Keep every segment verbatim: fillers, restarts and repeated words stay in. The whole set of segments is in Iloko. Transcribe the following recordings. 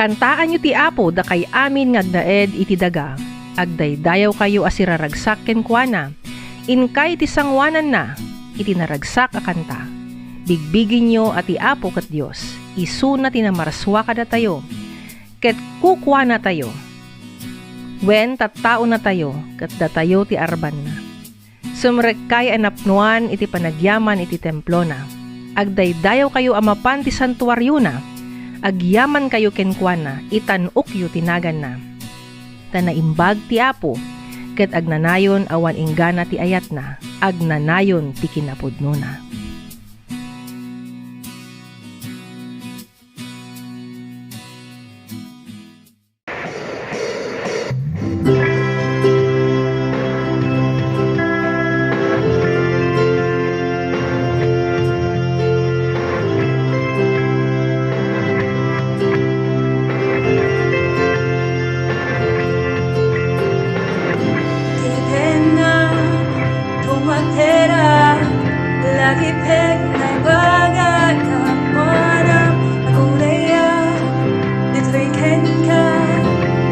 Kantaanyo ti Apo, dakay amin nga agnaed iti daga. Agdaydayawkayo a siraragsak kenkuana. Inkay ti sangoananna iti naragsak a kanta. Bigbiginyo a ti Apo ket Dios, isuna ti namarsua kadatayo, ket kukuanatayo. Wen, tattaonatayo, ket datayo ti arbanna. Sumrekkay a napnoan iti panagyaman iti templona. Agdaydayawkayo a mapan ti santuariona. Agyamankayo kenkuana, itan-okyo ti naganna. Ta naimbag ti Apo, ket agnanayon awan inggana ti ayatna, agnanayon ti kinapudnona. Ti tenna, tumatera, lagipek, naimbag a kuana, agureya, ditoy kenka,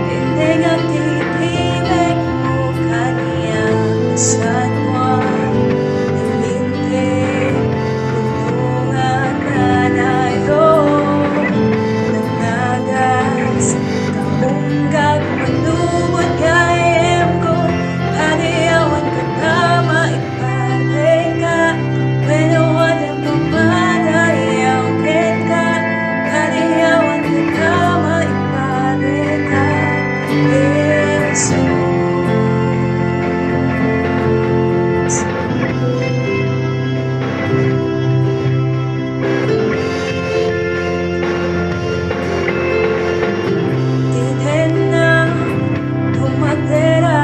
indengak ti timekmo kaniak, San Juan, Linte, Tulungan na tayo, nanagas, kaunggak, manubot, gayem ko, padi awan ka na maipadenga, pero wala ka madayaw kenka, padi awan ka na maipadenga, Jesus. Ti tenna, tumatera,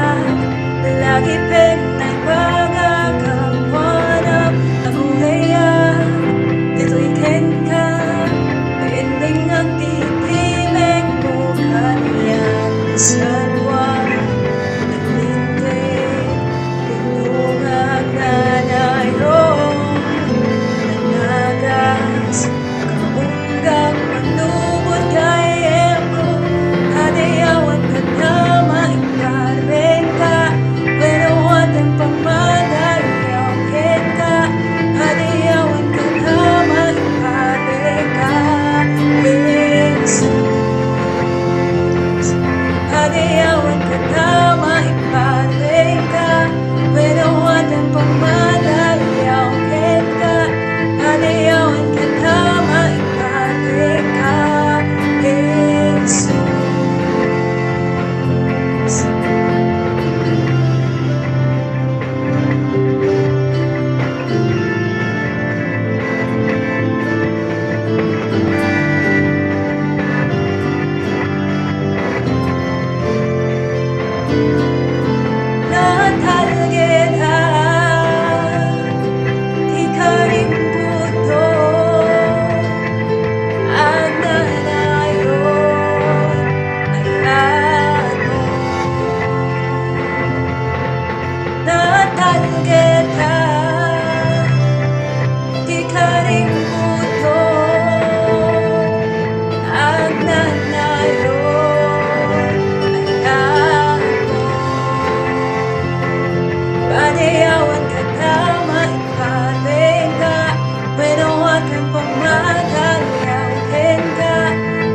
lagipek, naimbag a kuana, agureya, ditoy kenka, indengak ti timekmo kaniak, San Juan, Linte, Tulungan na tayo, nanagas, kaunggak, manubot, gayem ko, padi awan ka na maipadenga, pero awan ti pamadayaw kenka, padi awan ka na maipadenga, Jesus. Padi awan ka na maipadenga, pero awan ti pamadayaw kenka, padi awan ka na maipadenga, Jesus. Natalgeda ti karimputmo, agnanayon, ayatmo. Natalgeda ti karimputmo, agnanayon, ayatmo. Padi awan ka na maipadenga, wenno awan ti pamadayaw kenka,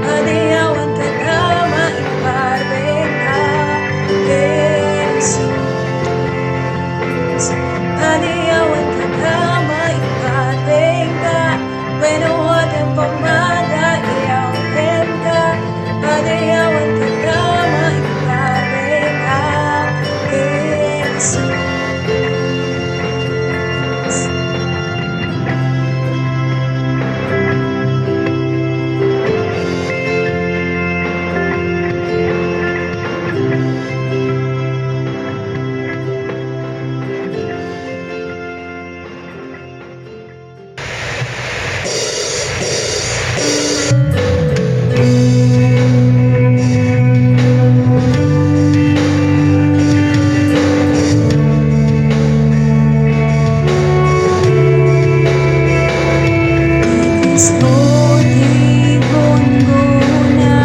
padi awan ka na maipadenga, Jesus. Padi awan ka na maipadenga, wenno awan ti pamadayaw kenka, padi awan ka na maipadenga, Jesus. Ti Cristo ti gunggona,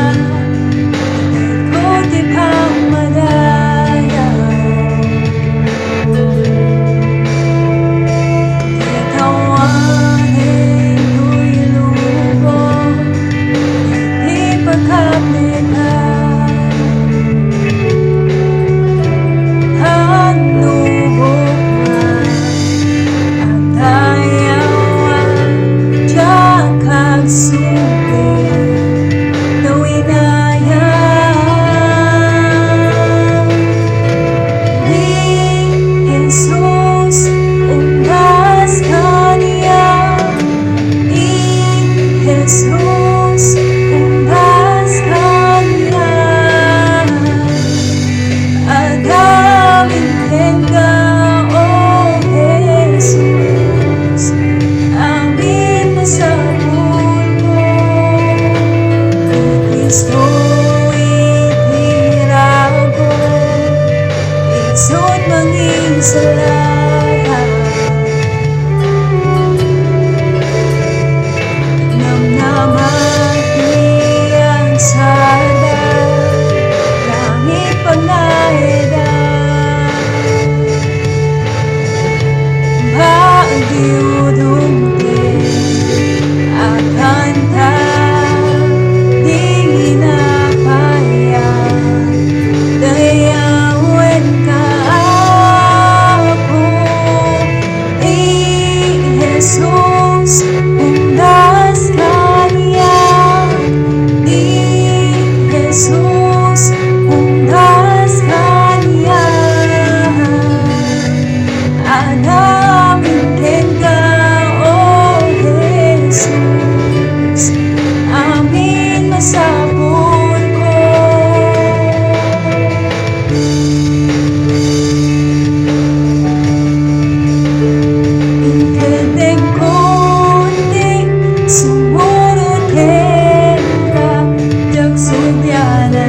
Sumurot kenka, diak sublianan.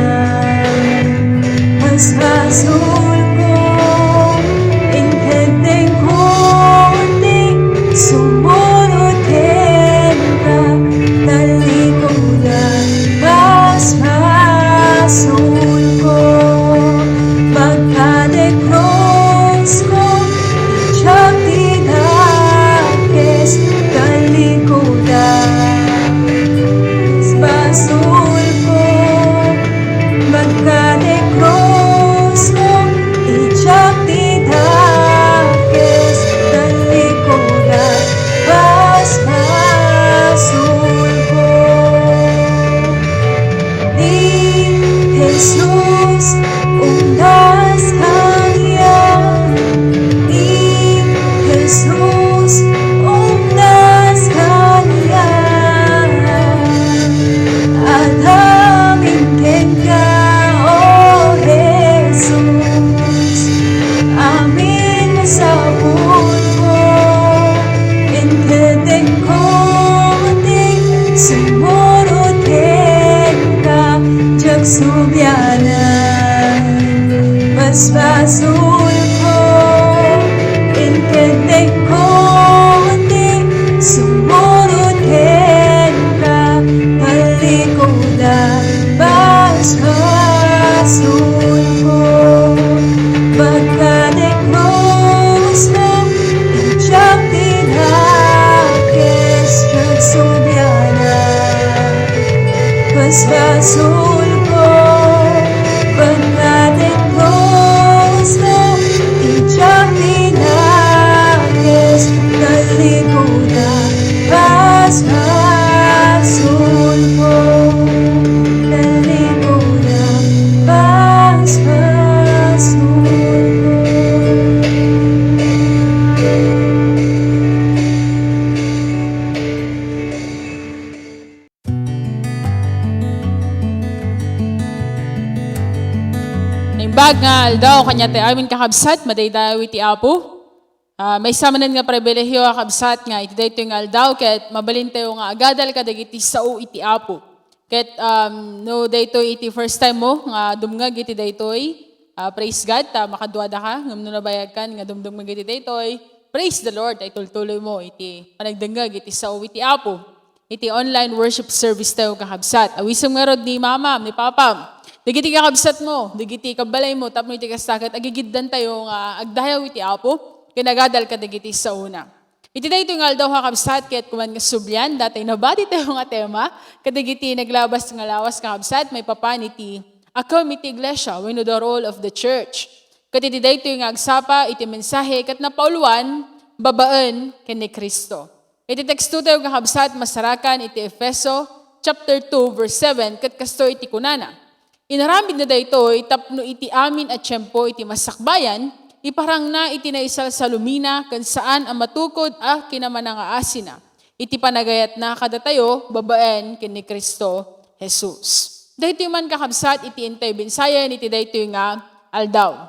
Basbasolko, inkeddengko ti sumurot kenka, talikudan. Basbasolko, pagkadekrosko, diak ti dakes, talikudan. Basbasolko, pagkadekrosko, diak ti dakes, talikudan. Basbasolko. Ni Jesus, umdas kaniak. Ni Jesus, umdas kaniak. Adda amin kenka, O Jesus. Amin masapulko, inkeddengko ti sumurot kenka, diak sublianan. Basbasolko, inkeddengko ti sumurot kenka, talikudan. Basbasolko, pagkadekrosko, diak ti dakes, diak sublianan. Basbasolko, pagkadekrosko, diak ti dakes, talikudan. Basbasolko, talikudan. Basbasolko. Naimbag nga aldaw, kaniatayo amin, kakabsat, madaydayaw iti Apo. Ah, maysa manen nga pribilehiyo, kakabsat, nga iti daytoy nga aldaw, ket mabalintayo nga agadal kadagiti sao iti Apo. Ket, um, no daytoy iti first time mo nga dumngeg iti daytoy, ah, praise God, ta makaduadaka, ngem no nabayagkan nga dumdumngeg iti daytoy, praise the Lord, ta itultuloymo iti panagdengngeg iti sao iti Apo. Iti online worship service tayo, kakabsat. Awisem ngarud ni mamam, ni papam. Dagiti kakabsatmo, dagiti kabbalaymo, tapno iti kasta ket agigiddan tayo nga agdayaw iti Apo, ken agadal kadagiti saona. Iti daytoy nga aldaw, kakabsat, ket kuman nga sublian, datay nabati tayo nga tema, kadagiti naglabas nga lawas, kakabsat, maipapan iti akem iti iglesia, wenno the role of the church. Ket iti daytoy nga agsapa iti mensahe ket napauluan babaen ken ni Cristo. Iti teksto tayo, kakabsat, masarakan iti Efeso chapter two, verse seven, ket kastoy iti kunana, "Inaramidna daytoy tapno iti amin a tiempo iti masakbayan, iparangna iti naisalsalumina ken saan a matukod a kinamanangaasina, iti panagayatna kadatayo babaen ken ni Cristo Jesus." Daytoy man, kakabsat, iti intay binsayen iti daytoy nga aldaw.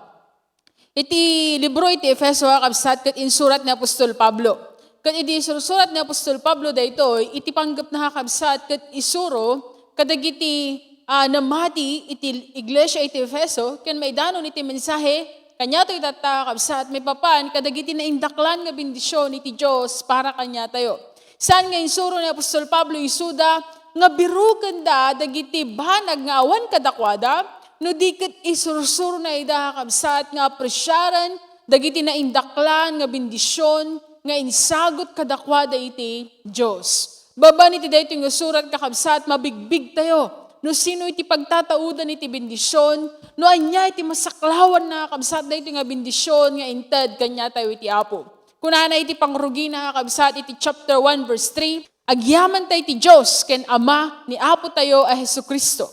Iti libro iti Efeso, kakabsat, ket insurat ni apostol Pablo. Ket idi isursurat ni apostol Pablo daytoy, iti panggepna, kakabsat, ket isuro kadagiti, ah, namati iti iglesia iti Efeso, ken maidanon iti mensahe kaniatayo tatta, kakabsat, maipapan kadagiti naindaklan nga bendision iti Dios para kaniatayo. Saan nga insuro ni apostol Pablo isuda nga birukenda dagiti banag nga awan kadakuada, no di ket isursurona ida, kakabsat, nga apresiaren dagiti naindaklan nga bendision nga insagut kadakuada iti Dios. Babaen iti daytoy nga surat, kakabsat, mabigbigtayo no sino iti pagtataudan iti bendision, no ania iti masaklawanna, kakabsat, daytoy nga bendision nga inted kaniatayo iti Apo. Kunana iti pangrugina, kakabsat, iti chapter one, verse three, "Agyamanta iti Dios ken Ama ni Apo tayo a Jesu-Cristo.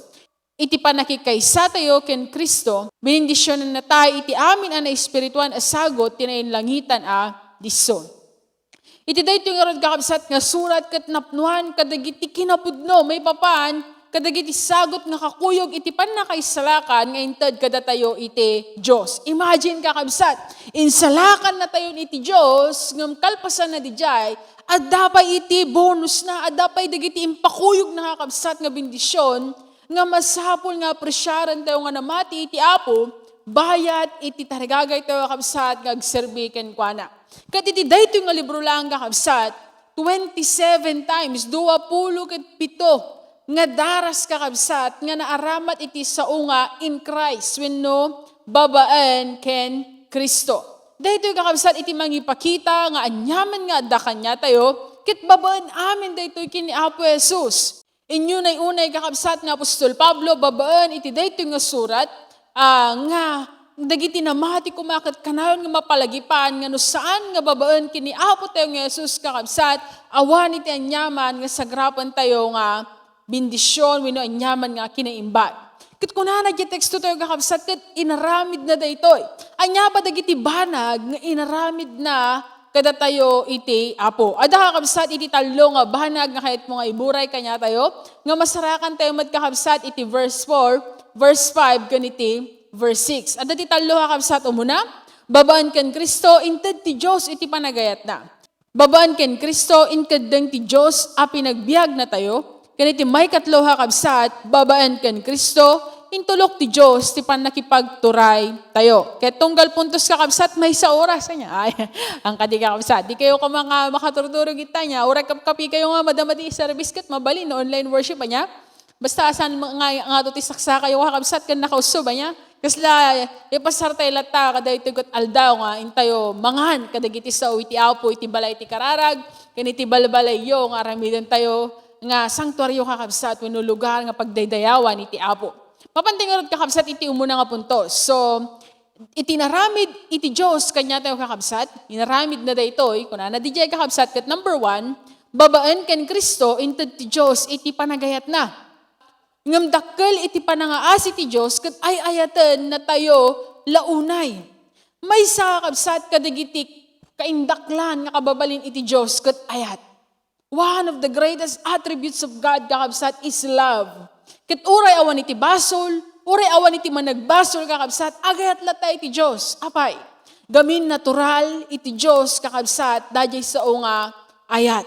Iti pannakikaysatayo ken Cristo, binindisionannatay iti amin a naespirituan a sagut ti nainlangitan a disso." Iti daytoy ngarud, kakabsat, nga surat ket napnoan kadagiti kinapudno maipapan kadagiti sagut nga kakuyog iti pannakaisalakan nga inted kadatayo iti Dios. Imagine, kakabsat, insalakannatayon iti Dios, ngem kalpasanna didiay, Adda pay iti bonus na, adda pay dagiti impakuyog na, kakabsat, nga bendision nga masapul nga apresiaran tayo nga namati iti Apo, bayat iti tarigagay tayo, kakabsat, nga agserbi kenkuana. Ket iti daytoy nga libro lang, kakabsat, twenty-seven times, dua pulo ket pito nga daras, kakabsat, nga naaramat iti sao nga in Christ wenno babaen ken Cristo. Daytoy, kakabsat, iti mangipakita nga aniaman nga adda kaniatayo, ket babaen amin daytoy ken ni Apo Jesus. Inunay-unay, kakabsat, nga apostol Pablo, babaen iti daytoy nga surat, ah, nga dagiti namati koma ket kanayon nga mapalagipan nga no saan nga babaen ken ni Apo tayo nga Jesus, kakabsat, awan iti aniaman nga sagrapen tayo nga bendision wenno aniaman nga kinaimbat. Ket kunana diay teksto tayo, kakabsat, ket inaramidna daytoy. Ania ba dagiti banag nga inaramidna kadatayo iti Apo? Adda, kakabsat, iti tallo nga banag nga kayatmo nga iburay kaniatayo, nga masarakan tayo met, kakabsat, iti verse four, verse five, ken iti verse six. Adda ti tallo, kakabsat, umuna, babaen ken Cristo, inted ti Dios iti panagayatna. Babaen ken Cristo, inkeddeng ti Dios a pinagbiagnatayo, ken iti maikatlo, kakabsat, babaen ken Cristo, intulok ti Dios ti pannakipagturay tayo. Ket tunggal puntos, kakabsat, maysa oras, ania? Ay, ang kadi, kakabsat, di kayo ka mga makaturturog ita, ania? Uray kapkapi kayo nga madama ti service ket mabalin no online worship, ania? Basta saan nga, nga to ti saksakayo, kakabsat, ken nakausub, ania? Kasla, ipasar tayo latta, kadaytoy ket aldaw nga intayo mangan kadagiti sao iti Apo iti balay ti kararag, ken iti balbalayyo nga aramiden tayo nga sangtuario, kakabsat, wenno lugar nga pagdaydayawan iti Apo. Mapan ti ngarud, kakabsat, iti umuna nga punto. So, iti inaramid iti Dios kaniatayo, kakabsat, inaramidna daytoy, kunana didiay, kakabsat, ket number one, babaen ken Cristo, inted ti Dios iti panagayatna. Ngem dakkel iti panangaasi ti Dios ket ay-ayaten natayo la unay. Maysa, kakabsat, kadagiti kaindaklan nga kababalin iti Dios ket ayat. One of the greatest attributes of God, kakabsat, is love. Ket uray awan iti basol, uray awan iti managbasol, kakabsat, agayat latta iti Dios. Apay? Gamin natural iti Dios, kakabsat, daydiay sao nga ayat.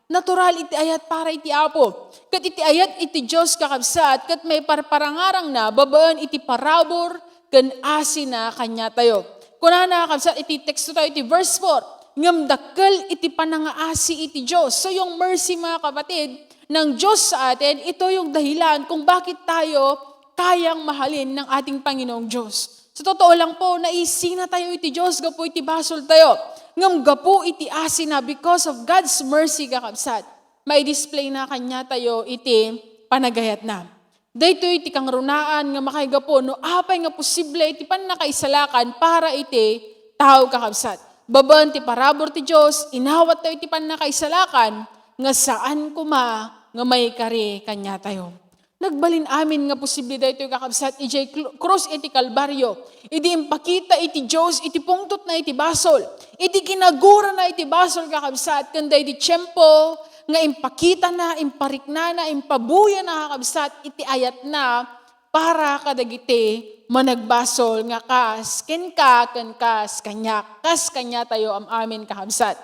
Natural iti ayat para iti Apo. Ket iti ayat iti Dios, kakabsat, ket maiparparangarangna babaen iti parabur ken asina kaniatayo. Kunana, kakabsat, iti teksto tayo iti verse four, "Ngem dakkel iti panangaasi iti Dios." So, yung mercy, mga kapatid, ng Diyos sa atin, ito yung dahilan kung bakit tayo kayang mahalin ng ating Panginoong Diyos. Sa totoo lang po, naisina tayo iti Dios gapu iti basol tayo. Ngem gapu iti asina, because of God's mercy, kakabsat, maidisplay na kaniatayo iti panagayatna. Daytoy ti kangrunaan nga makaigapu no apay nga posible iti pannakaisalakan para iti tao, kakabsat. Babaen ti parabur ti Dios, inawat tayo iti pannakaisalakan nga saan koma nga maikari kaniatayo. Nagbalin amin nga posible daytoy, kakabsat, idiay kl-, krus iti Kalbario. Idi impakita iti Dios iti pungtotna iti basol. Iti ginagurana iti basol, kakabsat, ken daydi tiempo nga impakitana, impariknana, impabuyana, kakabsat, iti ayatna para kadagiti managbasol nga kas kenka, ken kas kaniak, kas kaniatayo am-amin, kakabsat.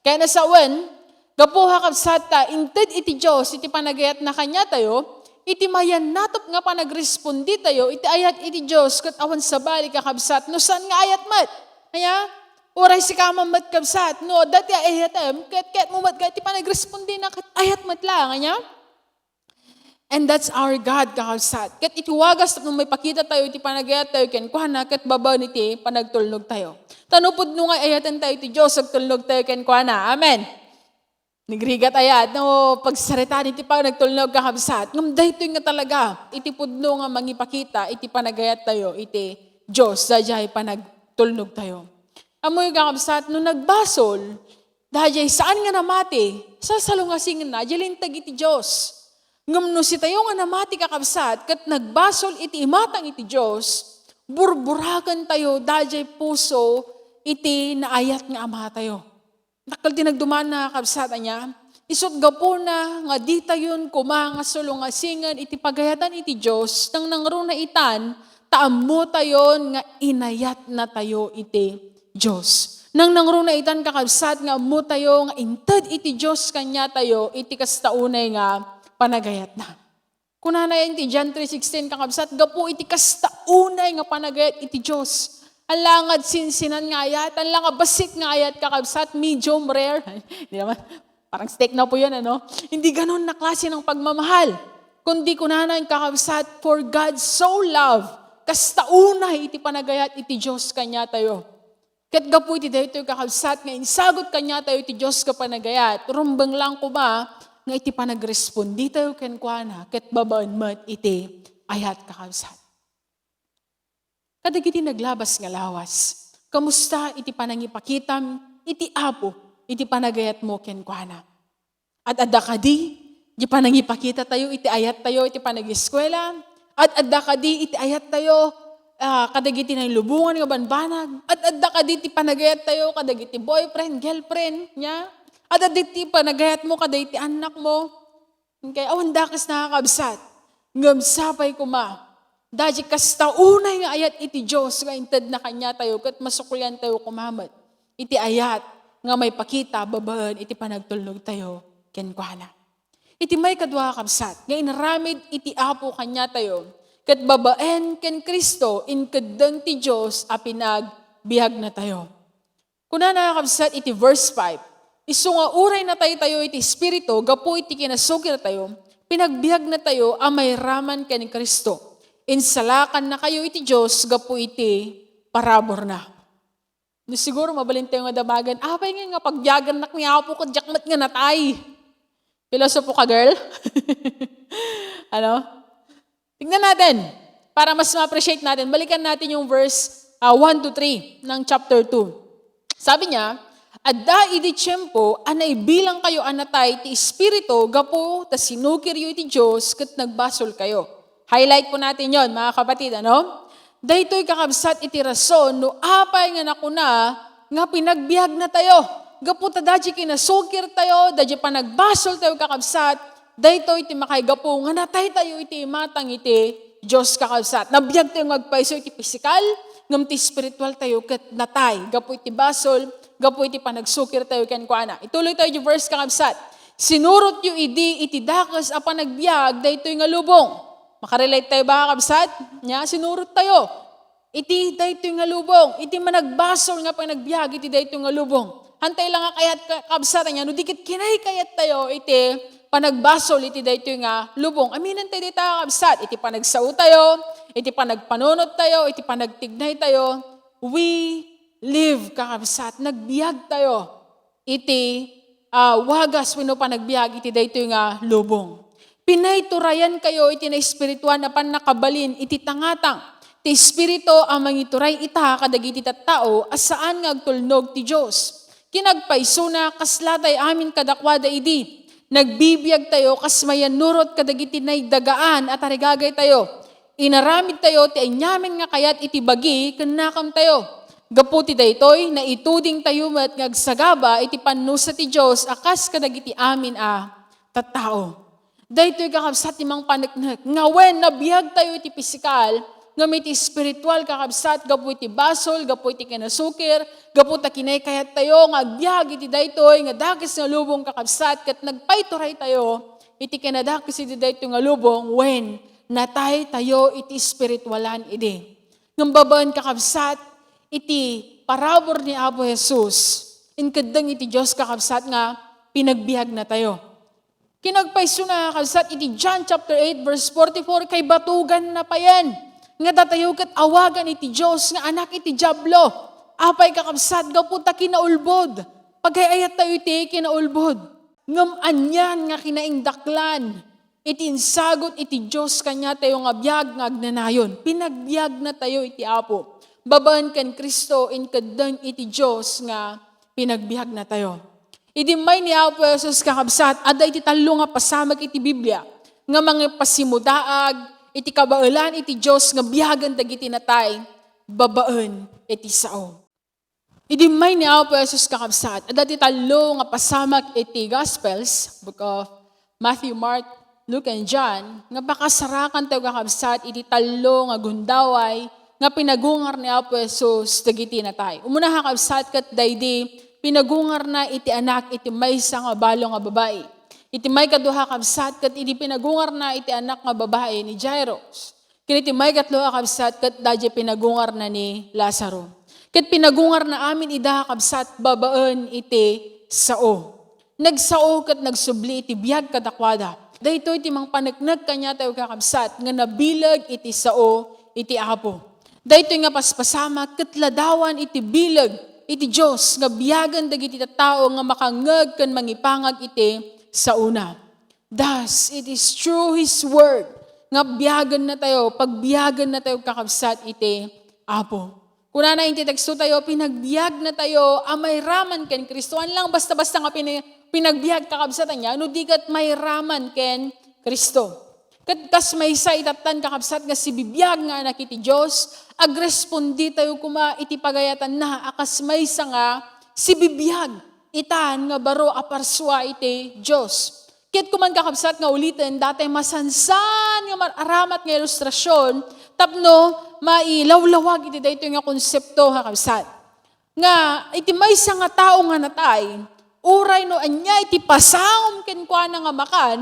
Kayatna sawen, gapu, kakabsat, ta inted iti Dios iti panagayatna kaniatayo, iti mayannatop nga panagrespondi tayo iti ayat iti Dios ket awan sabali, kakabsat, no saan nga ayat met. Ania? Uray sika man met, kabsat, no adda ti ayatem, ket kayatmo met nga iti panagrespondina ket ayat met laeng, ania? And that's our God, kakabsat. Ket iti wagas tapno maipakita tayo iti panagayat tayo kenkuana, ket babaen iti panagtulnog tayo. Ta no pudno nga ayaten tayo iti Dios, agtulnog tayo kenkuana. Amen. Nagrigat aya no pagsaritaan iti panagtulnog, kakabsat. Ngem daytoy nga talaga iti pudno nga mangipakita iti panagayat tayo iti Dios, daydiay panagtulnog tayo. Ammoyo, kakabsat, no nagbasol, daydiay saan nga namati, sasalungasingenna, daydiay linteg iti Dios. Ngem no sitayo nga namati, kakabsat, ket nagbasol iti imatang iti Dios, burburaken tayo daydiay puso iti naayat nga Ama tayo. Dakkel ti nagdumana, kabsat, ania? Isut' gapuna nga ditayon koma nga sulungasingen iti pagayatan iti Dios, nang nangruna itan, ta ammotayon nga inayatnatayo iti Dios. Nangnangruna itan, kakabsat, nga ammotayo nga inted iti Dios kaniatayo iti kasta unay nga panagayatna. Kunana iti John three sixteen, kakabsat, gapu iti kasta unay nga panagayat iti Dios. Ala nga sinsinan nga ayat, ala nga bassit nga ayat, kakabsat, medium rare. Hindi naman, parang steak na po yun, ano? Hindi ganun na klase ng pagmamahal. Kundi kunana, kakabsat, "For God so loved," kasta unay iti panagayat iti Dios kaniatayo. Ket gapu iti daytoy, kakabsat, nga insagut kaniatayo ti Dios nga panagayat, rumbeng lang koma nga iti panagresponditayo kenkuana ket babaen met iti ayat, kakabsat. Kadagiti naglabas nga lawas, kamusta iti panangipakitam iti Apo iti panagayatmo kenkuana? Ad-adda kadi, di panangipakita tayo iti ayat tayo iti panag-eskuela? Ad-adda kadi iti ayat tayo, ah, kadagiti nailubongan nga banbanag? Ad-adda kadi ti panagayat tayo kadagiti boyfriend, girlfriend, nia? Ad-adda ti panagayat mo kadagiti anak mo? Okay, awan dakes, nakakabsat. Ngem sapay koma, daydi kasta unay nga ayat iti Dios nga inted na kaniatayo ket masuklian tayo koma met iti ayat nga maipakita babaen iti panagtulnog tayo kenkuana. Iti maikadua, kabsat, nga inaramid iti Apo kaniatayo, ket babaen ken Cristo, inkeddeng ti Dios a pinagbiagna tayo. Kunana, kabsat, iti verse five, "Isu nga uray natay tayo iti Espiritu gapu iti kinasukir tayo, pinagbiagna tayo a mairaman ken Cristo. Insalakanna kayo iti Dios gapu iti paraburna." No siguro, mabalin tayo nga damagen, "Apay nga, nga pagbiagannak ni Apo ket diak met nga natay?" Pilosopo ka, girl? Ano? Tingnan natin, para mas ma-appreciate natin. Balikan natin yung verse, ah, one to three ng chapter two. Sabi niya, "Adda idi tiempo a naibilang kayo a natay ti Espiritu gapu ta sinukiryo iti Dios ket nagbasol kayo." Highlight po natin yon, mga kapatid, ano? Daytoy, kakabsat, iti rason no apay nga nakuna nga pinagbiagna tayo. Gapu ta daydi kinasukir tayo, daydi panagbasol tayo, kakabsat, daytoy ti makaigapu nga natay tayo iti imatang iti Dios, kakabsat. Nabiag tayo nga agpayso iti pisikal, ngem ti espiritual tayo ket natay. Gapu iti basol, gapu iti panagsukir tayo kenkuana. Ituloy tayo iti verse, kakabsat. "Sinurotyo idi iti dakes a panagbiag daytoy nga lubong." Makarelate tayo ba, kabsat? Nia, sinurot tayo iti daytoy nga lubong, iti managbasol nga panagbiag iti daytoy nga lubong. Hantay lang nga kayat ka-, kabsat, ania, no di ket kinaykayat tayo iti panagbasol iti daytoy nga lubong. Aminen tayo dita, kabsat, iti panagsao tayo, iti panagpanunot tayo, iti panagtignay tayo, we live, kakabsat, nagbiag tayo iti, ah, wagas wenno panagbiag iti daytoy nga lubong. Pinayturayan kayo iti naespirituan a pannakabalin iti tangatang ti Espiritu a mangituray ita kadagiti tattao a saan nga agtulnog ti Dios. Kinagpaysona, kasla tay amin kadakuada idi. Nagbibiag tayo kas mayannurot kadagiti naidagaan a tarigagay tayo. Inaramid tayo ti aniamin nga kayat iti bagi ken nakemtayo. Gapu ti daytoy, naituding tayo met nga agsagaba iti pannusa ti Dios a kas kadagiti amin a tattao. Daytoy, kakabsat, ti mangpaneknek nga wen nabiag tayo iti pisikal, ngem iti espiritual, kakabsat, gapu iti basol, gapu iti kinasukir, gapu ta kinaykayat tayo nga agbiag iti daytoy nga dakes nga lubong, kakabsat, ket nagpayturay tayo iti kinadakes iti daytoy nga lubong wen natay tayo iti espiritualan idi. Ngem babaen, kakabsat, iti parabur ni Apo Jesus, inkeddeng iti Dios, kakabsat, nga pinagbiagna tayo. Kinagpaysona, kakabsat, iti John chapter eight, verse forty-four, kaibatuganna payen nga datayo ket awagan iti Dios nga anak iti Diablo. Apay, kakabsat? Gapu ta kinaulbod. Pagay-ayat tayo iti kinaulbod. Ngem anian nga kinaindaklan iti insagut iti Dios kaniatayo nga biag nga agnanayon. Pinagbiagna tayo iti Apo. Babaen ken Cristo, inkeddeng iti Dios nga pinagbiagna tayo. Idi immay ni Apo Jesus, kakabsat, adda iti tallo nga pasamak iti Biblia nga mangipasimudaag iti kabaelan iti Dios nga biagen dagiti natay babaen iti sao. Idi immay ni Apo Jesus, kakabsat, adda ti tallo nga pasamak iti Gospels, Book of Matthew, Mark, Luke, and John, nga pakasarakan tayo, kakabsat, iti tallo nga gundaway nga pinagungar ni Apo Jesus dagiti natay. Umuna, kakabsat, ket daydi pinagungarna iti anak iti maysa nga balo nga babai. Iti maikadua, kakabsat, ket idi pinagungarna iti anak nga babai ni Jairus. Ken iti maikatlo, kakabsat, ket daydi pinagungarna ni Lazaro. Ket pinagungarna amin ida, kakabsat, babaen iti sao. Nagsao ket nagsubli iti biag kadakuada. Daytoy ti mangpaneknek kaniatayo, kakabsat, nga nabileg iti sao iti Apo. Daytoy nga paspasamak ket ladawan iti bileg iti Dios nga biagen dagiti tattao nga makangngeg ken mangipangag iti saona. Thus, it is through His Word nga biagennatayo, pagbiagennatayo, kakabsat, iti Apo. Kunana iti tekstotayo, "Pinagbiagnatayo a mairaman ken Cristo." Ania lang basta-basta nga pini-, pinagbiag, kakabsat, ania? No di ket mairaman ken Cristo. Ket kas maysa itattan, kakabsat, nga sibibiag nga anak iti Dios, agresponditayo koma iti pagayatanna a kas maysa nga sibibiag itan nga baro a parsua iti Dios. Ket kuman, kakabsat, nga uliten, datay masansan nga mar-, aramat nga ilustrasion tapno mailawlawag iti daytoy nga konsepto, kakabsat. Nga iti maysa nga tao nga natay, uray no ania iti pasangom kenkuana nga makan,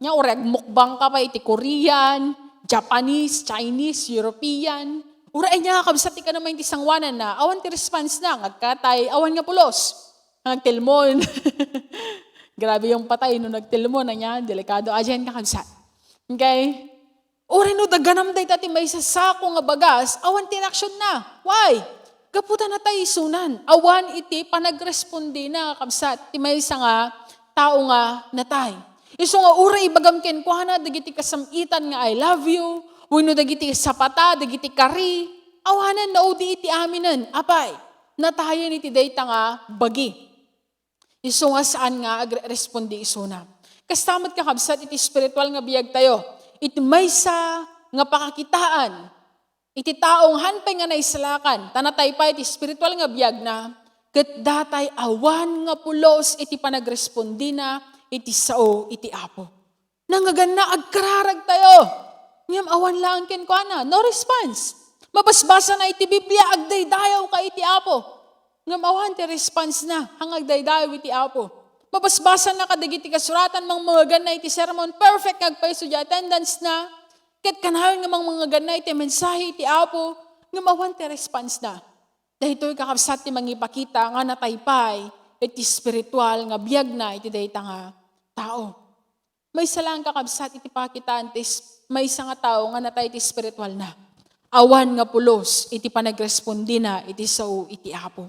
nia uray agmukbang ka pay iti Korean, Japanese, Chinese, European, uray ania, kakabsat, ti kanam iti sangoananna, awan ti response na, nga agkatay, awan nga pulos. Nagtilmon. Grabe yung patay no nagtilmon, ania, delikado. Ayan, kakabsat. Okay? Uray no daganam dayta ti maysa sako nga bagas, awan ti reaksyon na. Why? Gapu ta natay isunan. Awan iti panagrespondi na, kakabsat, ti maysa nga tao nga natay. Isu nga uray ibagam kenkuana dagiti kasam-itan nga "I love you," wenno dagiti sapata, dagiti kari, awanan naudi iti aminen. Apay, natayen iti dayta nga bagi. Isu nga saan nga agre-, respondi isuna. Kasta met, kakabsat, iti espiritual nga biagtayo. Iti maysa nga pakakitaan iti taong han pay nga naisalakan, ta natay pay ti espiritual nga biagna, ket datay awan nga pulos iti panagrespondina iti sao iti Apo. Nangngeganna, agkararagtayo. Ngem awan laeng kenkuana, no response. Mabasbasana iti Biblia, agdaydayaw ka iti Apo. Ngem awan ti response na, han agdaydayaw iti Apo. Mabasbasana kadagiti kasuratan, mangmangeganna iti sermon, perfect nga agpayso di attendance na. Ket kanayon nga mangmangeganna iti mensahe iti Apo, ngem awan ti response na. Daytoy, kakabsat, ti mangipakita nga natay pay iti espiritual nga biagna iti dayta nga tao. Maysa laeng, kakabsat, iti pakitaan ti s-, maysa nga tao nga natay ti espiritualna. Awan nga pulos iti panagrespondina iti sao iti Apo.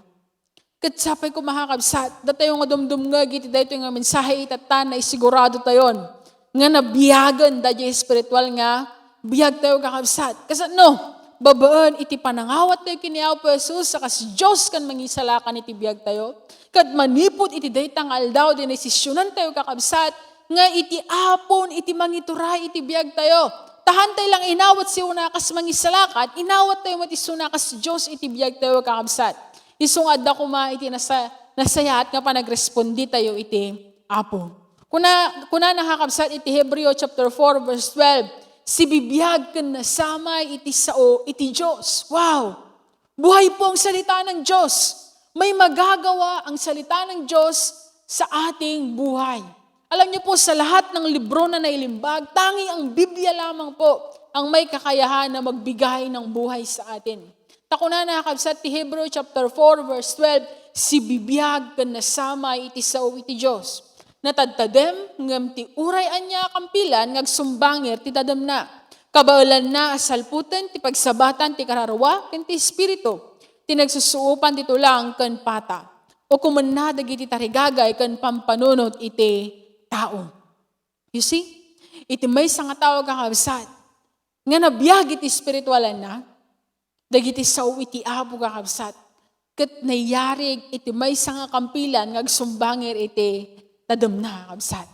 Ket sapay koma, kakabsat, datayo nga dumdumngeg iti daytoy nga mensahe, itatta, naisigurado tayon nga nabiagen daydi espiritual nga biagtayo, kakabsat. Kasano? Babaen iti panangawattayo ken ni Apo Jesus a kas Dios ken Mangisalakan iti biagtayo. Ket manipud iti dayta nga aldaw, dinesisionantayo, kakabsat, nga iti Apon iti mangituray iti biagtayo. Ta hantay lang inawat siya una kas Mangisalakan, inawattayo met isuna kas Dios iti biagtayo, kakabsat. Isu nga adda koma iti nasa-, nasayaat nga panagresponditayo iti Apo. Kuna, kunana, kakabsat, iti Hebreo chapter four, verse twelve, "Sibibiag ken nasamay iti sao iti Dios." Wow! Buhay po ang salita ng Diyos. May magagawa ang salita ng Diyos sa ating buhay. Alam niyo po, sa lahat ng libro na nailimbag, tanging ang Biblia lamang po ang may kakayahan na magbigay ng buhay sa atin. Ta kunana, kakabsat, ti Hebreo chapter four, verse twelve, "Sibibiag ken nasamay iti sao iti Dios. Natadtadem, ngem ti uray ania a kampilan nga agsumbangir ti tademna. Kabaelanna a salputen ti pagsabatan ti kararua ken ti espiritu, ti nagsusuopan ti tulang ken pata. Ukomenna dagiti tarigagay ken pampanunot iti tao." You see? Iti maysa nga tao, kakabsat, nga nabiag iti espiritualanna, dagiti sao iti Apo, kakabsat, ket nayarig iti maysa nga kampilan nga agsumbangir iti tademna, kakabsat.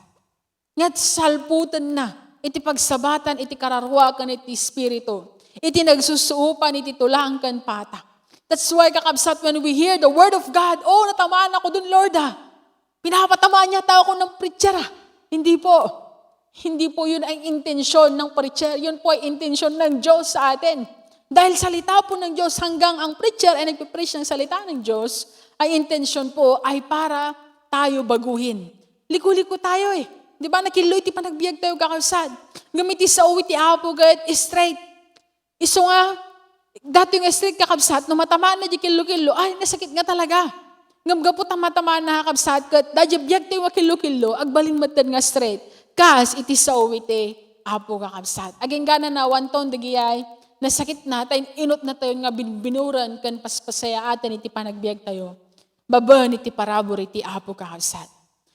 Nga salputenna iti pagsabatan iti kararua ken iti espiritu, iti nagsusuopan iti tulang ken pata. That's why, kakabsat, when we hear the word of God, "Oh, natamaan ako dun, Lord, ah. Pinapatamaan niya tao ako ng preacher, ah." Hindi po. Hindi po yun ang intensyon ng preacher. Yun po ay intensyon ng Diyos sa atin. Dahil salita po ng Diyos, hanggang ang preacher ay nagpipreach ng salita ng Diyos, ay intensyon po ay para tayo baguhin. Liko-liko tayo eh. Di ba? Nakillo iti panagbiag tayo, kakabsat. Ngem iti sao iti Apo ket straight. Isu nga, daytoy nga straight, kakabsat, no matamaan na di killo-killo, ay, nasakit nga talaga. Ngem gapu ta matamaan na, kakabsat, ket daydiay biag tayo nga killo-killo, agbalin met nga straight. Kas iti sao iti Apo, kakabsat. Agingga na nawanton dagiti nasakit na, ta in-inut na tayo nga binbinuran ken paspasayaaten iti panagbiag tayo. Babaen iti parabur iti Apo, kakabsat.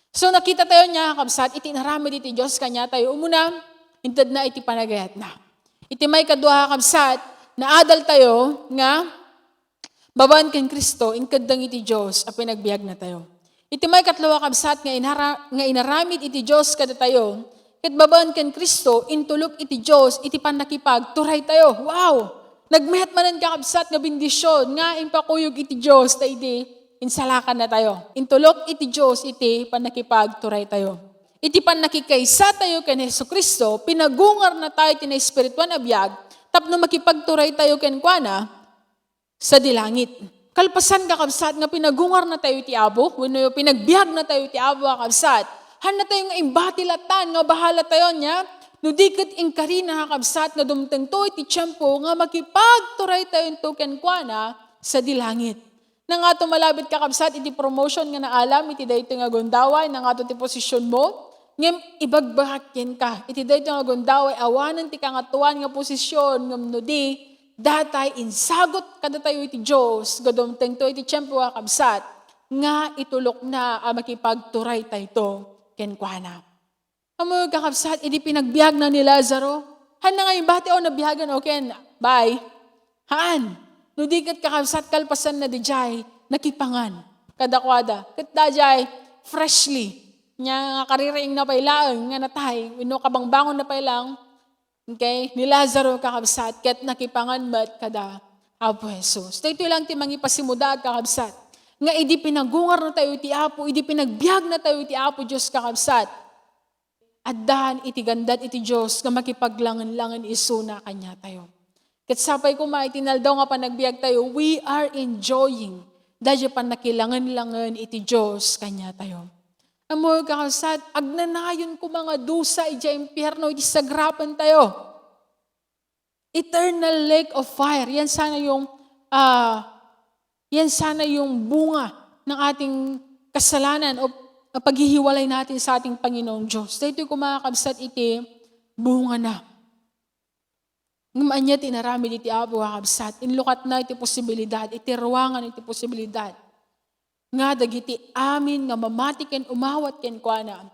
So, nakita tayo niya, kakabsat, iti inaramid iti Diyos kaniatayo. Umuna, inted na iti panagayat na. Iti maikadua, kakabsat, naadal tayo nga babaen ken Cristo, inkeddeng iti Diyos a pinagbiag na tayo. Iti maikatlo, kakabsat, nga inara-, nga inaramid iti Diyos kadatayo, ket babaen ken Cristo, intulok iti Diyos iti pannakipagturay tayo. Wow! Nagmayat manen, kakabsat, nga bendision nga impakuyog iti Diyos ta idi insalakan na tayo. Intulok iti Diyos iti pannakipagturay tayo. Iti pannakikaysa tayo ken Jesu-Cristo, pinagungar na tayo ti naespirituan a biag tapno makipagturay tayo kenkuana sadi langit. Kalpasan, kakabsat, nga pinagungar na tayo ti Apo, wenno pinagbiag na tayo ti Apo, kakabsat, haan na tayo nga imbati latan nga bahala tayo niya, no di ket inkarina, kakabsat, nga dumtengto iti tiempo nga makipagturay tayo kenkuana sadi langit. Nangato malabit, kakabsat, iti promotion nga naalam iti daytoy nga gundaway, nangato ti position mo, ngem ibagbagak kenka. Iti daytoy nga gundaway, awanen ti kangatoan nga position, ngem no di, datay insagut kadatayo iti Dios, nga dumtengto iti tiempo, kakabsat, nga itulokna a makipagturay tayto kenkuana. Ammo, kakabsat, idi pinagbiagna ni Lazaro, haan na nga imbati, "O, nabiagan, okay, bye." Haan. No di ket, kakabsat, kalpasan na dijay, nakipangan kadakuada. Ket dajay, freshly. Nya nga kaririingna pay laeng nga natay, wenno kabangbangon na pay laeng, okay, ni Lazaro, kakabsat, ket nakipangan met kada Apo Jesus. Daytoy lang ti mangipasimudaat, kakabsat, nga idi pinagungar na tayo iti Apo, idi pinagbiag na tayo iti Apo Dios, kakabsat, addan iti gandad iti Dios nga makipaglangen-langen isuna kaniatayo. Ket sapay koma iti naldaw nga panagbiag tayo, we are enjoying daydiay pannakilangen-langen iti Dios kaniatayo. Ammo, kakabsat, agnanayon koma nga dusa idiay impierno iti sagrapen tayo. Eternal lake of fire. Yan sana yung, ah, yan sana yung bunga ng ating kasalanan o, o paghihiwalay natin sa ating Panginoong Diyos. Daytoy, kakabsat, iti bunga na. Ngem ania ti inaramid iti Apo, kakabsat? Inlukatna iti posibilidad, iti ruangan iti posibilidad nga dagiti amin nga mamati ken umawat kenkuana,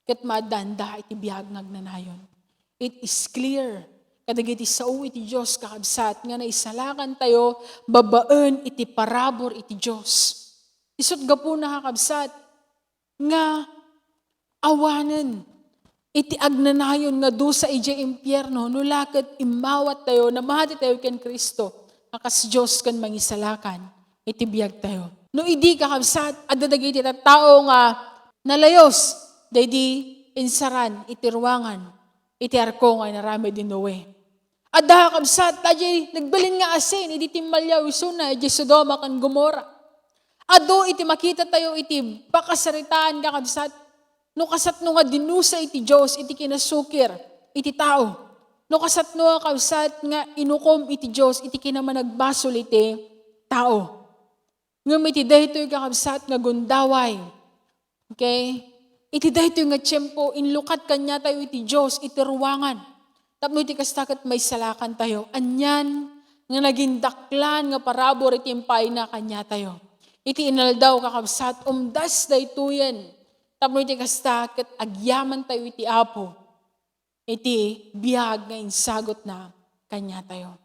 ket maaddanda iti biag nga agnanayon. It is clear kadagiti sao iti Dios, kakabsat, nga naisalakan tayo babaen iti parabur iti Dios. Isut' gapuna, kakabsat, nga awanen iti agnanayon nga dusa idiay impierno, no la ket immawat tayo, namati tayo ken Cristo a kas Dios ken Mangisalakan iti biag tayo. No idi, kakabsat, adda dagiti tattao nga nalayos daydi insaran iti ruangan iti arko nga inaramid ni Noe. Adda, kakabsat, daydiay nagbalin nga asin idi timmaliaw isuna idiay Sodoma ken Gomorra. Adu iti makita tayo iti pakasaritaan, kakabsat, no kasatno nga dinusa iti Dios iti kinasukir iti tao. No kasatno, kakabsat, nga inukom iti Dios iti kinamanagbasol iti tao. Ngem iti daytoy, kakabsat, nga gundaway, okay? Iti daytoy nga tiempo, inlukat kaniatayo iti Dios iti ruangan. Tapno iti kasta ket maisalakan tayo. Anian nga nagindaklan nga parabur iti impayna kaniatayo. Iti inaldaw, kakabsat, umdas daytoyen. Tapno iti kasta ket agyaman tayo iti Apo iti biag nga insagutna kaniatayo.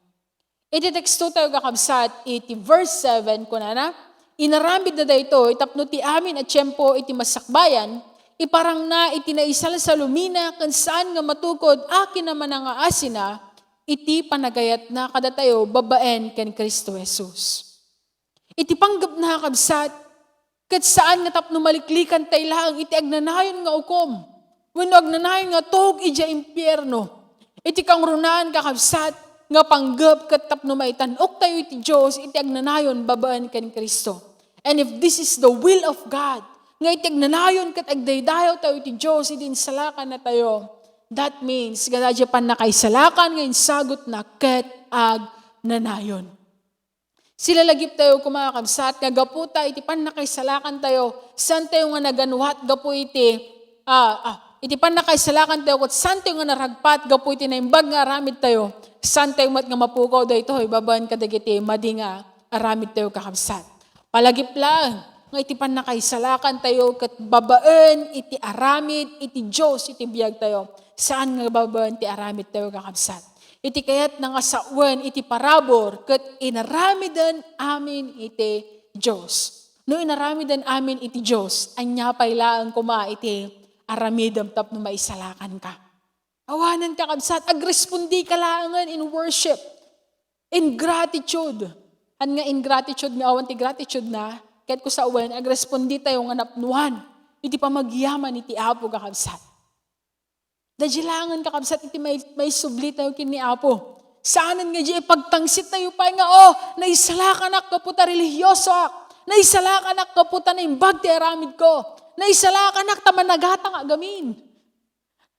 Iti teksto tayo, kakabsat, iti verse seven, kunana, "Inaramidna daytoy tapno ti amin a tiempo iti masakbayan, iparangna iti naisalsalumina ken saan nga matukod a kinamanangaasina iti panagayatna kadatayo babaen ken Cristo Jesus." Iti panggepna, kakabsat, ket saan nga tapno maliklikan tay laeng iti agnanayon nga ukom wenno agnanayon nga tuok idiay impierno. Iti kangrunaan, kakabsat, nga panggep ket tapno maitan-oktayo iti Dios iti agnanayon babaen ken Cristo. And if this is the will of God, nga iti agnanayon ket agdaydayaw tayo iti Dios idi insalakan na tayo, that means nga daydiay pannakaisalakan nga insagutna ket agnanayon. Silalagip tayo koma, kabsat, nga gapu ta iti pannakaisalakan tayo, saan tayo nga naganuat gapu iti, ah, ah, iti pannakaisalakan tayo, ket saan tayo nga naragpat gapu iti naimbag nga aramid tayo, saan tayo met nga mapukaw daytoy babaen kadagiti madi nga aramid tayo, kakabsat. Palagip laeng nga iti pannakaisalakan tayo ket babaen iti aramid iti Dios iti biag tayo, saan nga babaen ti aramid tayo, kakabsat. Iti kayatna nga sawen iti parabur ket inaramiden amin iti Dios. No inaramiden amin iti Dios, ania pay laeng koma iti aramidem tapno maisalakanka? Awanen, kakabsat, agrespondi ka laengen in worship, in gratitude. Haan nga in gratitude nga awan ti gratitude na, ket kusawen, agrespondi tayo nga napnuan iti pamagyaman iti Apo, kakabsat. Daydiay laengen, kakabsat, iti may-, maisubli tayo ken ni Apo. Saanen nga daydiay ipagtangsit tayo pay nga, "Oh, naisalakanak gapu ta relihiyosoak. Naisalakanak gapu ta naimbag ti aramidko. Naisalakanak ta managatang agamin.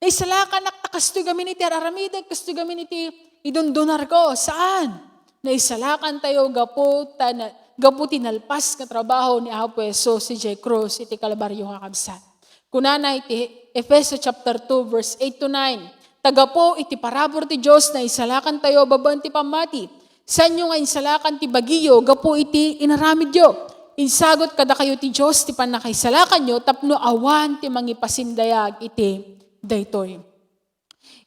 Naisalakanak ta kastoy gamin iti ar-aramidek, kastoy gamin iti idundunarko." Saan. Naisalakan tayo gapu ta na-, gapu ti nalpas nga trabaho ni Apo Jesus idiay krus iti Kalbario, kakabsat. Kunana iti Efeso chapter two, verse eight to nine, "Ta gapu iti parabur ti Dios, naisalakan tayo babaen ti pammati. Saanyo nga insalakan ti bagiyo gapu iti inaramidyo. Insagut kadakayo ti Dios ti pannakaisalakanyo tapno awan ti mangipasindayag iti daytoy."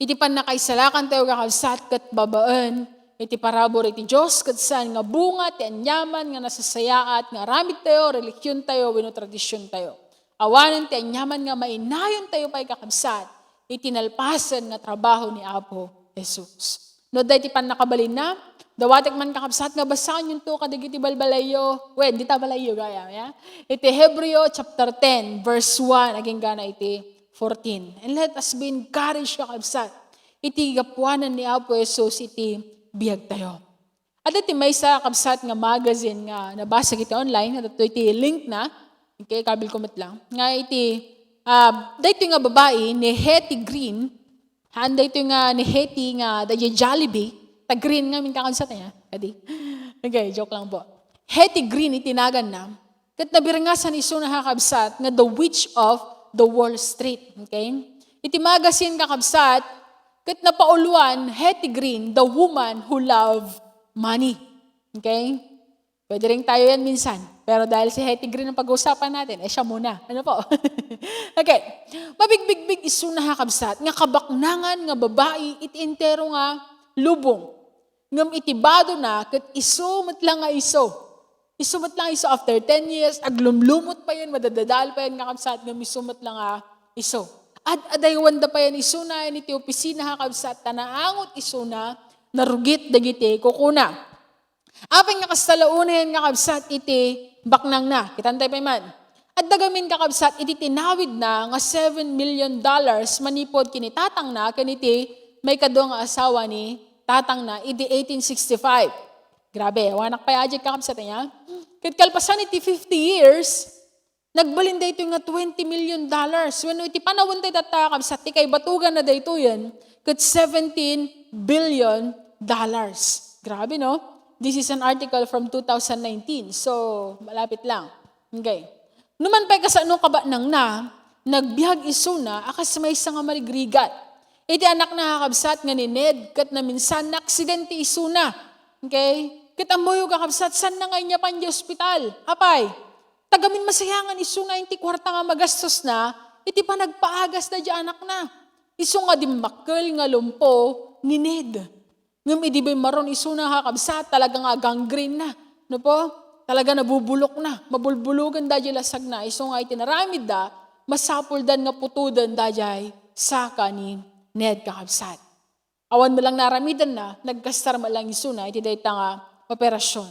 Iti pannakaisalakan tayo, kakabsat, ket babaen iti parabur iti Dios, ket saan nga bunga ti aniaman nga nasasayaat nga aramid tayo, relihiyon tayo, wenno tradision tayo. Awanen ti aniaman nga mainayon tayo pay, kakabsat, iti nalpasen nga trabaho ni Apo Jesus. No adda iti pannakabalinna, dawatek man, kakabsat, nga basaenyonto kadagiti balbalayyo. Wen, dita balayyo gayam, ya? Iti Hebreo chapter ten, verse one, agingga na iti fourteen. And let us be encouraged, kakabsat, iti gapuanan ni Apo Jesus iti biag tayo. Adda ti maysa, kabsat, nga magazine nga nabasa iti online, adda iti link na, okay, kabil ko met lang, nga iti, ah, daytoy nga babai ni Hetty Green, haan daytoy nga ni Hetty nga daydiay Jollibee, ta Green ngamin, kakabsat, ya, kadi. Okay, joke lang po. Hetty Green iti naganna, ket nabirngasan isuna, kakabsat, nga The Witch of the Wall Street. Okay? Iti magazine, kakabsat, ket napauluan, Hetty Green, The Woman Who Loved Money. Okay? Pwede rin tayo yan minsan. Pero dahil si Hetty Green ang pag-uusapan natin, eh, siya muna. Ano po? Okay. Mabigbigbig isuna, kakabsat, nga kabaknangan nga babai iti entero nga lubong. Ngem iti bado na, ket isu met lang nga isu. Isu met lang isu, after ten years, aglumlumot pa yan, madadadael pa yan, kakabsat, ngem isu met lang nga isu. Ad-adayawanda pa yan isuna, yan iti opisina, kakabsat, ta naangot isuna, narugit dagiti kukuna. Apay nga kasta la unayen, kakabsat, iti baknangna? Kitan tayo pay man. Adda gamin, kakabsat, iti tinawidna nga seven million dollars manipud ken ni tatangna ken iti maikadua nga asawa ni tatangna idi eighteen sixty-five. Grabe, awanak pay a diay, kakabsat, aya? Ket kalpasan iti fifty years, nagbalin daytoy nga twenty million dollars. Wenno iti panawen tayo tatta, kabsat, ti kaibatuganna daytoyen, ket seventeen billion dollars. Grabe, no? This is an article from two thousand nineteen. So, malapit lang. Okay. Numan pay kasano kabaknangna, nagbiag isuna a kas maysa nga marigrigat. Iti anakna, kakabsat, nga ni Ned, ket naminsan, naaksidente isuna. Okay? Ket ammoyo, kakabsat, saan na nga inyap idiay ospital? Apay, ta gamin masayangan isuna iti kuarta nga magastosna iti panagpaagas daydiay anakna. Isu nga dimmakkel nga lumpo ni Ned. Ngem idi bimmaron isuna, kakabsat, talaga nga gangrene na. No po? Talaga nabubulok na. Mabulbulogen daydiay lasagna. Isu nga iti naramidda, masapuldan nga putoden daydiay saka ni Ned, kakabsat. Awan met lang naramidenna, nagkastar met lang isuna iti dayta nga operasion.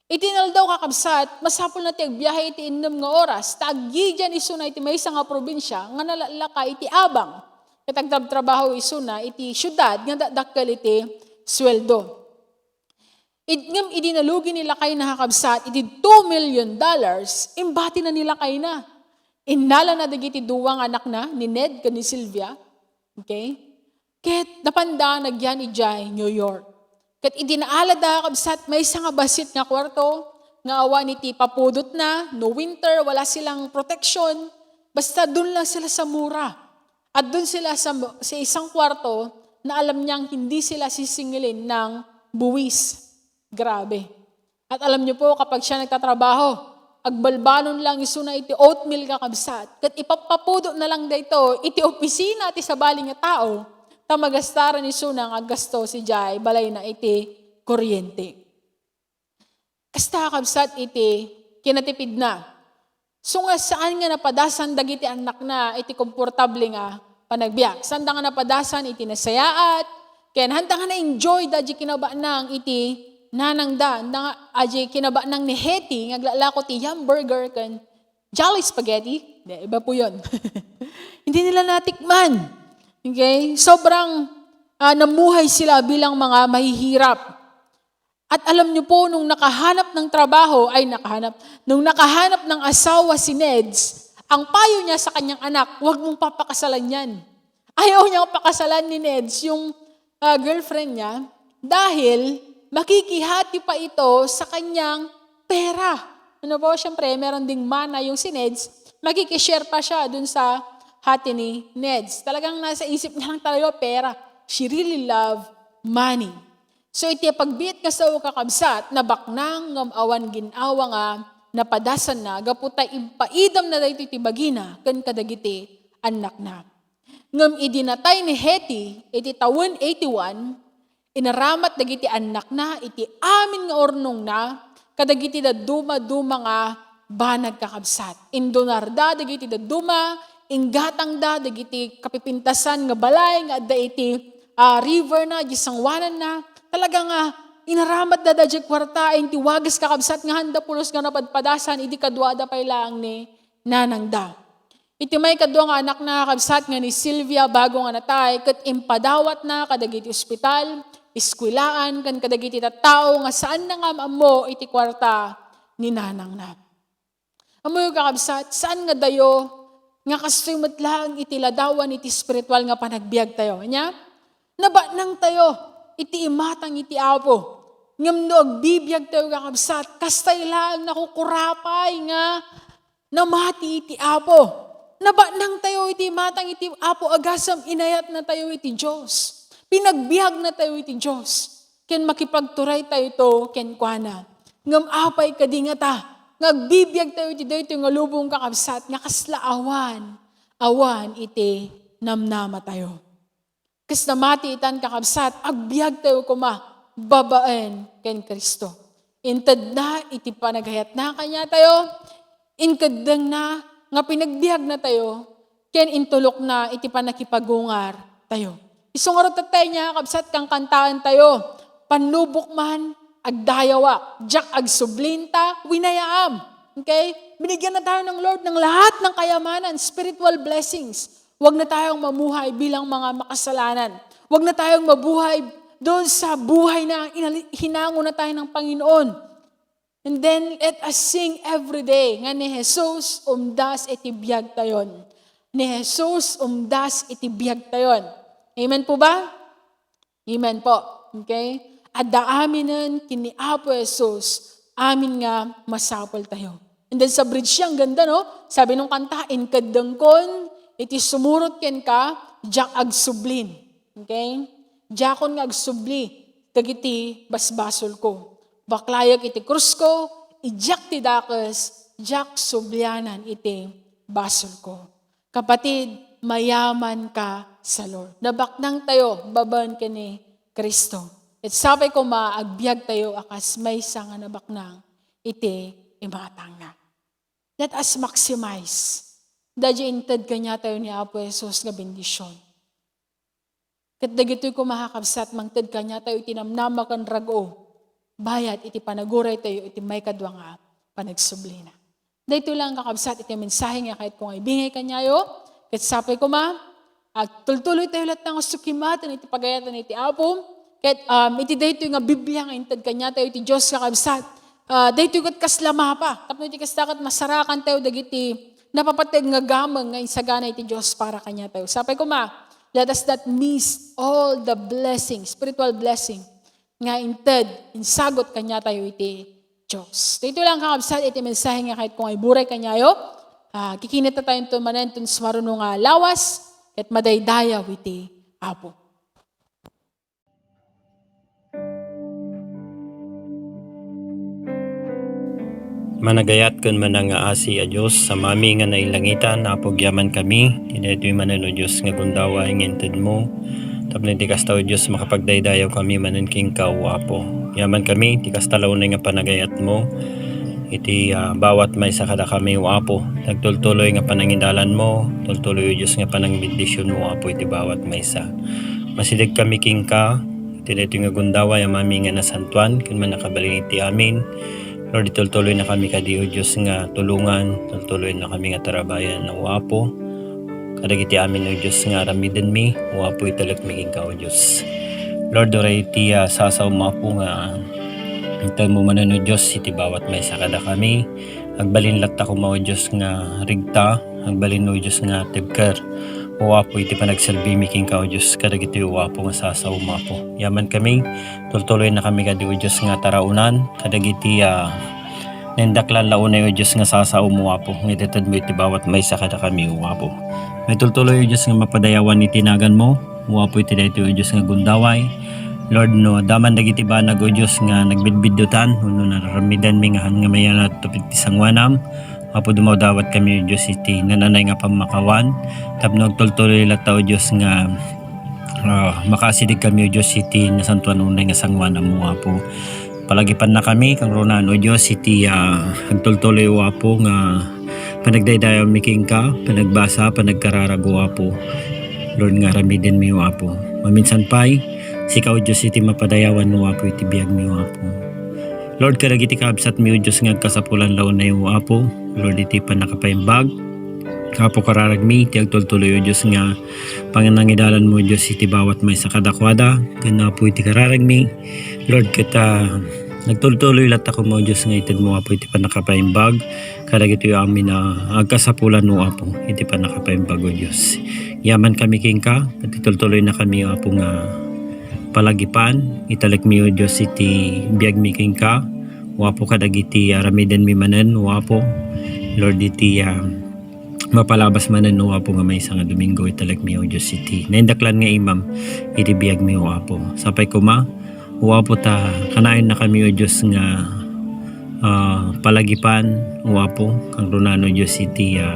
Iti inaldaw, kakabsat, masapulna ti agbiahe iti innem nga oras, ta aggigian isuna iti maysa nga probinsia nga nalaklaka iti abang. Ket agtrabtrabaho isuna iti siudad nga dakdakkel iti sueldo. Id-, ngem idi nalugi ni lakayna, kakabsat, iti two million dollars, imbatina ni lakayna. Innalana dagiti dua nga anakna, ni Ned ken ni Sylvia. Okay? Ket napanda nagyan idiay New York. Ket idi naalada, kakabsat, maysa nga bassit nga kuarto nga awan iti papudotna, no winter, wala silang protection, basta dun lang sila sa mura. At dun sila sa, sa isang kuarto na alam niyang hindi sila sisingilin ng buwis. Grabe. At alam niyo po, kapag siya nagtatrabaho, agbalbanon lang isuna iti oatmeal, kakabsat. Ket ipapapudo na lang dayto iti opisina ti sabali nga tao, ta magastaran isuna nga aggasto idiay balayna iti kuryente. Kasta, kakabsat, iti kinatipidna. So nga saan nga napadasan dagiti annakna iti komportable nga panagbiag. Saanda nga napadasan iti nasayaat, ken haanda nga na-enjoy da di kinabanang iti nanangda. Haanda nga, a, di kinabanang ni Hetty nga aglalako ti yum burger ken jolly spaghetti. Di, iba po yun. Hindi nila natikman. Okay? Sobrang, ah, namuhay sila bilang mga mahihirap. At alam niyo po, nung nakahanap ng trabaho, ay, nakahanap, nung nakahanap ng asawa si Neds, ang payo niya sa kanyang anak, "Huwag mong papakasalan yan." Ayaw niyang pakasalan ni Neds yung, ah, girlfriend niya dahil makikihati pa ito sa kanyang pera. Ano po, siyempre, meron ding mana yung si Neds, makikishare pa siya dun sa hati ni Neds. Talagang nasa isip niya lang talaga pera. She really love money. So, iti pagbiit nga sao, kakabsat, nabaknang ngem awan ginawa nga napadasanna gapu ta impaidamna daytoy ti bagina ken kadagiti annakna. Ngem idi natay ni Hetty iti tawen eighty-one, inaramat dagiti annakna iti amin nga urnongna kadagiti dadduma-duma nga banag, kakabsat. Indonarda dagiti dadduma, inggatangda dagiti kapipintasan nga balay nga adda iti, ah, river na, di sangoananna. Talaga nga, inaramatda da di kuarta, intiwages, kakabsat, nga haanda pulos nga napadpadasan idi kaduada pay laeng ni nanangda. Iti maikadua nga anakna, kakabsat, nga ni Sylvia, bago nga natay, ket impadawatna kadagiti ospital, eskwelaan, ken kadagiti tattao nga saanna nga am-ammo iti kuarta ni nanangna. Ammoyo, kakabsat, saan nga dayo nga kastoy met laeng iti ladawan iti espiritual nga panagbiag tayo. Ania? Nabanang tayo iti imatang iti Apo. Ngem no agbibiag tayo, kakabsat, kastay laeng nakukurapay nga namati iti Apo. Nabanang tayo iti imatang iti Apo, agasem inayatna tayo iti Dios. Pinagbiagna tayo iti Dios. Ken makipagturay tayo to kenkuana. Ngem apay kadi ngata nga agbibiag tayo iti daytoy nga lubong, kakabsat, nga kasla awan, awan iti namnama tayo. Kas namati itan, kakabsat, agbiag tayo koma babaen ken Cristo. Intedna iti panagayatna kaniatayo, inkeddengna nga pinagbiagna tayo, ken intulokna iti pannakipagungar tayo. Isu ngarud tattay nia, kabsat, kankantaen tayo, "Pannubok man, agdayawak. Diak agsubli ta winayaam." Okay? Binigyan na tayo ng Lord ng lahat ng kayamanan, spiritual blessings. Huwag na tayong mamuhay bilang mga makasalanan. Huwag na tayong mabuhay doon sa buhay na inali-, hinango na tayo ng Panginoon. And then, let us sing every day nga ni Jesus umdas iti biag tayon. Ni Jesus umdas iti biag tayon. Amen po ba? Amen po. Okay? Adda aminen ken ni Apo Jesus, amin nga masapul tayo. And then sa bridge siya, ang ganda, no? Sabi nung kanta, "Inkeddengkon iti sumurot kenka, diak agsublin." Okay? Diakon nga agsubli dagiti basbasolko. Baklayek iti krusko, idiak ti dakes, diak sublianan iti basolko. Kapatid, mayaman ka sa Lord. Nabaknang tayo babaen ken ni Cristo. Ket sapay koma, agbiag tayo a kas maysa nga nabaknang iti imatangna. Let us maximize. Daydi inted kaniatayo ni Apo Jesus nga bendision. Ket dagitoy koma, kakabsat, mangted kaniatayo iti namnama ken rag-o, bayat iti panaguray tayo iti maikadua nga panagsublina. Daytoy lang, kakabsat, iti mensahe nga kayatko nga ibingay kaniayo. Ket sapay koma, agtultuloy tayo latta nga sukimaten iti pagayatan iti Apo. Ket, um, iti daytoy nga Biblia nga inted kaniatayo iti Dios, kakabsat, ah, daytoy ket kasla mapa. Tapno iti kasta ket masarakantayo dagiti napapateg nga gameng nga insagana iti Dios para kaniatayo. Sapay koma, let us not miss all the blessing, spiritual blessing nga inted, insagut kaniatayo iti Dios. Daytoy lang, kakabsat, iti mensahe nga kayatko nga iburay kaniayo. Ah, kikinita tayo manen ton sumaruno nga lawas, ket madaydayaw iti Apo. Managayat ken manangngaasi a Dios, Amami nga nailangitan, Apo, agyaman kami, ti daytoy manen, O Dios, nga gundaway nga intedmo. Tapno iti kasta, O Dios, makapagdaydayaw kami manen kenka, O Apo. Agyaman kami, ti kasta la unay nga panagayatmo, iti, ah, bawat maysa kadakami, O Apo. Nagtultuloy nga panangidalanmo, tultuloy, O Dios, nga panangbendisionmo, O Apo, iti bawat maysa. Masideg kami kenka, iti daytoy nga gundaway, Amami nga nasantuan, ken mannakabalin iti amin. Lord, itultuloy na kami kadi, O Dios, nga tulongan, tultuloy na kami nga tarabayan, O Apo. Kadagiti amin, O Dios, nga aramidenmi, O Apo, italekmi kenka, O Dios. Lord, uray iti, ah, sasaom, O Apo, nga intedmo manen, O Dios, iti bawat maysa kadakami. Agbalin latta koma, O Dios, nga rigta, agbalin, O Dios, nga tebker. O Apo, iti panagserbimi kenka, O Dios, kadagiti, O Apo, nga sasaom, O Apo. Agyaman kami, tultuloy na kami kadi, O Dios, nga taraonan, kadagiti, ah, naindaklan la unay, O Dios, nga sasaom, O Apo, nga itedmo iti bawat maysa kadakami, O Apo. Maitultuloy, O Dios, nga mapadayawan iti naganmo, O Apo, iti daytoy, O Dios, nga gundaway. Lord, no adda man dagiti banag, O Dios, nga nagbidbiddutan, wenno nararamidanmi nga han nga mayanat tapno iti sangoanam, Apo, dumawdawat kami, O Dios, iti nananay nga pammakawan, tapno agtultuloy latta, O Dios, nga, ah, makaasideg kami, O Dios, iti nasantuan unay nga sangoanam, O Apo. Palagipanna kami, kangrunaan, O Dios, iti, ah, agtultuloy, O Apo, nga panagdaydayawmi kenka, panagbasa, panagkararag, O Apo. Lord, nga aramidenmi, O Apo. Maminsan pay, sika, O Dios, iti mapadayawan, O Apo, iti biagmi, O Apo. Lord, kadagiti kabsatmi, O Dios, nga agkasapulan la unay, O Apo. Lord, iti pannakapaimbag, Apo, kararagmi, iti agtultuloy, O Dios, nga panangidalanmo, O Dios, iti bawat maysa kadakuada, ken Apo, iti kararagmi, Lord, ket, ah, nagtultuloy latta koma, O Dios, nga itedmo, Apo, iti pannakapaimbag kadagitoy amin a agkasapulan, O Apo, iti pannakapaimbag, O Dios. Agyaman kami kenka, ket itultuloy na kami, Apo, nga palagipan, italekmi, O Dios, iti biagmi kenka, O Apo, kadagiti aramidenmi manen, O Apo, Lord, iti, ah, mapalabas manen, O Apo, nga maysa nga Domingo, italekmi, O Dios, iti naindaklan nga imam iti biagmi, O Apo. Sapay koma, O Apo, ta kanayon na kami, O Dios, nga, ah, palagipan, O Apo, kangrunaan, O Dios, iti, ah,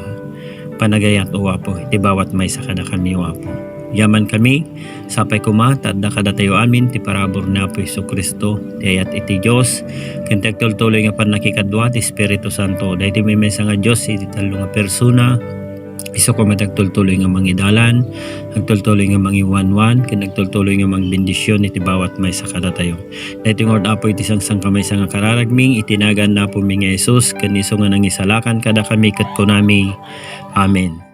panagayat, O Apo, iti bawat maysa kadakami, O Apo. Agyaman kami, sapay koma, ta adda kadatayo amin ti parabur ni Apo Jesu-Cristo, ti ayat iti Dios, ken ti agtultuloy nga pannakikadua ti Espiritu Santo. Daytoy maymaysa nga Dios iti tallo nga persona, isu koma ti agtultuloy nga mangidalan, agtultuloy nga mangiwanwan, ken agtultuloy nga mangbendision iti bawat maysa kadatayo. Daytoy nga urdap, Apo, iti sangsankamaysa nga kararagmi, iti nagan ni Apomi nga Jesus, ken isu nga nangisalakan kadakami ket kunami, Amen.